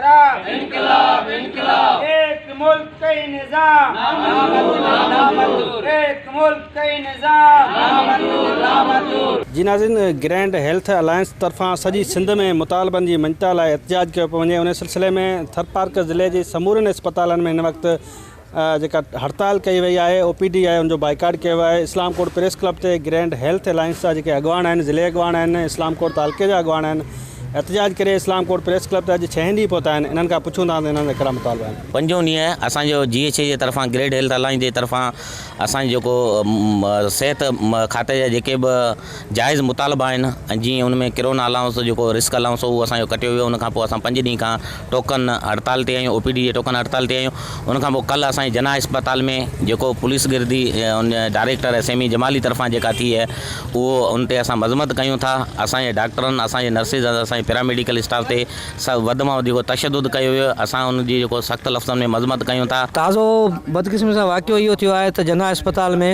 شراب انقلاب انقلاب ايڪ ملڪ ڪئي نظام نامنظور ايڪ ملڪ ڪئي نظام نامنظور نامنظور. جي ناظرين گرينڊ هيلٿ الائنس طرفان سڄي سنڌ ۾ مطالبن جي مڃتا لاء احتجاج ڪيو پيو وڃي ان سلسلي ۾ ٿرپارڪر ضلعي جي سمورين اسپتالن ۾ هن وقت جيڪا هڙتال ڪئي وئي آهي او پي ڊي آهي ان جو بائيڪاٽ ڪيو ويو آهي اسلام ڪوٽ پريس ڪلب تي گرينڊ هيلٿ الائنس جا جيڪي اڳواڻ آهن ضلعي اڳواڻ آهن اسلام ڪوٽ تعلقي جا اڳواڻ آهن احتجاج ڪري اسلام ڪوٽ پريس ڪلب تي اڄ ڇهين ڏينهن پهتا آهن انهن کان پڇون ٿا ته انهن جا ڪهڙا مطالبا آهن. پنجون ڏينهن اسان جو جي ايڇ اي جي طرفان گريڊ هيلٿ الائنس جي طرفان اسان جو جيڪو صحت کاتي جا جيڪي به جائز مطالبا آهن ۽ جيئن ان ۾ ڪرونا الائونس جيڪو رسڪ الائونس هو اهو اسان جو ڪٽيو ويو ان کان پوء اسان پنج ڏينهن کان ٽوڪن هڙتال تي آهيون او پي ڊي جي ٽوڪن هڙتال تي آهيون ان کان پوء ڪلهه اسان جي جناح اسپتال ۾ جيڪو پوليس گردي ان ڊائريڪٽر سيمي جمالي طرفان جيڪا ٿي آهي اهو ان تي اسان مذمت ڪيون ٿا اسان جي ڊاڪٽرن اسان جي نرسز اسان جي پيراميڊيڪل اسٽاف تي وڌ مان وڌ جيڪو تشدد ڪيو ويو اسان ان جي جيڪو سخت لفظن ۾ مذمت ڪيون ٿا. تازو بدقسمتي سان واقعو اهو ٿيو آهي ته جناح اسپتال ۾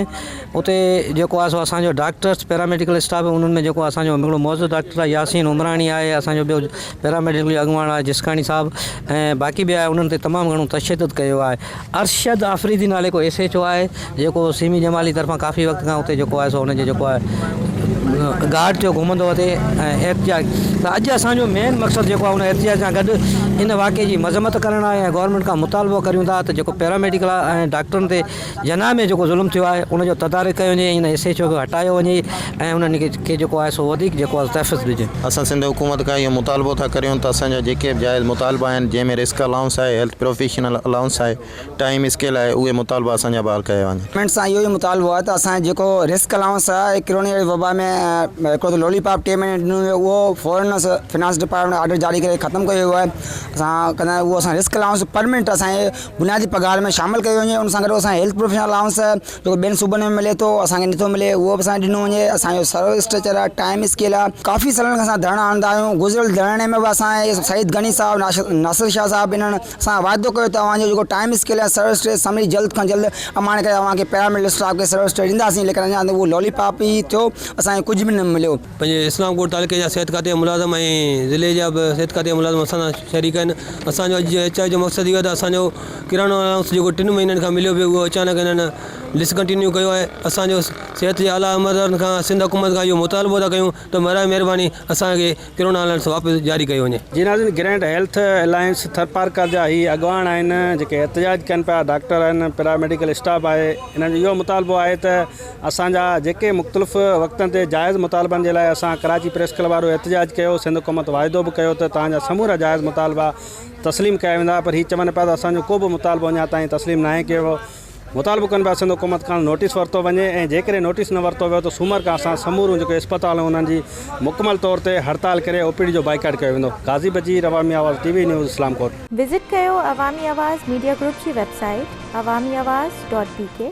اتي جيڪو آهي سو اسان جو ڊاڪٽرس پيراميڊيڪل اسٽاف انهن ۾ جيڪو اسان جو هڪڙو معزز ڊاڪٽر آهي ياسين عمراڻي آهي اسان جو ٻيو پيراميڊيڪل جو اڳواڻ آهي جسڪاڻي صاحب ۽ باقي ٻيا انهن تي تمام گهڻو تشدد ڪيو آهي ارشد آفريدي نالي ڪو ايس ايڇ او آهي جيڪو سيمي جمالي طرفان ڪافي وقت کان اتي جيڪو آهي سو ان جي جيڪو آهي گارڊ ٿيو گهمندو وتي ۽ احتجاج ته اڄ اسان جو مين مقصد جيڪو آهي ان احتجاج سان گڏ ان واقعي جي مذمت ڪرڻ آهي ۽ گورنمينٽ کان مطالبو ڪريون ٿا ته جيڪو پيراميڊيڪل ۽ ڊاڪٽرن تي جناح ۾ جيڪو ظلم ٿيو آهي ان جو تدارڪ ڪيو وڃي ان ايس ايڇ او کي هٽايو وڃي ۽ انهن کي جيڪو آهي سو وڌيڪ جيڪو آهي تحفظ ڏجي. اسان سنڌ حڪومت کان اهو مطالبو ٿا ڪريون ته اسان جا جيڪي به جائز مطالبا آهن جنهن ۾ رسڪ الائونس آهي هيلٿ پروفيشنل الائونس آهي ٽائيم اسڪيل آهي اهي مطالبا اسان جا بحال ڪيا وڃن. گورنمينٽ سان اهو ئي مطالبو آهي ته اسان جو جيڪو رسڪ الائونس آهي ڪرونا جي وبا ۾ هڪڙو ته لولي پاپ ٽي مهينا ڏنو ويو اهو فورن فنانس ڊپارٽمينٽ آرڊر جاري ڪري ختم ڪيو ويو آهي اسان ڪندا آهيون اهو اسان رسڪ الائونس پرمنٽ اسان جي بنيادي پگهار ۾ شامل ڪيو وڃي ان سان گڏ اسان هيلٿ پروفيشنل الائونس جيڪو ٻين صوبن ۾ ملي ٿو اسان کي نٿو ملي اهو به اسان کي ڏنو وڃي اسان جو سروس اسٽرڪچر آهي ٽائيم اسڪيل آهي ڪافي سالن کان اسان ڌرڻا هڻندا آهيون گذريل ڌرڻي ۾ به اسان جي سعيد غني صاحب ناصر شاهه صاحب انهن سان واعدو ڪيو ته اوهان جو جيڪو time scale ۽ service structure summary جلد کان جلد اماڻي ڪري اوهان کي پيراميڊيڪل اسٽاف کي سروس اسٽرڪچر ڏينداسين ليڪن اڃا اهو لولي پاپ ئي ٿيو اسان کي ڪجهه به نه مليو. پنهنجي اسلام ڪوٽ تعلقي جا صحت کاتي جا ملازم ۽ ضلعي جا به صحت کاتي جا ملازم اسان سان شريڪ آهن اسان جو اڄ جو احتجاج جو مقصد اهو آهي ته اسان جو ڪريانو الائونس جيڪو ٽن مهينن کان مليو پيو اهو اچانڪ هنن ڊسڪنٽينيو ڪيو آهي اسان جو صحت جي اعليٰ عملدارن کان سنڌ حڪومت کان اهو مطالبو ٿا ڪيون ته براء مهرباني اسان کي ڪرونا الائونس واپس جاري ڪيو وڃي. جي ناظرين گرينڊ هيلٿ الائنس ٿرپارڪر جا هي اڳواڻ آهن جيڪي احتجاج ڪن پيا ڊاڪٽر آهن پيرا ميڊيڪل اسٽاف آهي انهن جو اهو مطالبو آهي ته اسان جا جيڪي مختلف وقتن تي جائز مطالبن جي لاء اسان ڪراچي پريس ڪلب وارو احتجاج ڪيو سنڌ حڪومت واعدو به ڪيو ته توهان جا سمورا جائز مطالبا تسليم ڪيا ويندا پر هي چون پيا ته اسان جو ڪو به مطالبو اڃا تائين تسليم ناهي ڪيو ويو مطالبو ڪن پيا سنڌ حڪومت کان نوٽيس ورتو وڃي ۽ جيڪڏهن نوٽيس نه ورتو ويو ته سومر کان اسان سموريون جيڪي اسپتالون انهن جي مڪمل طور تي هڙتال ڪري او پي ڊي جو بائيڪاٽ ڪيو ويندو Qazi Bajeer Awami Awaz T V news Islamkot. Visit ڪيو عوامي آواز ميڊيا گروپ جي website Awami Awaz dot B K.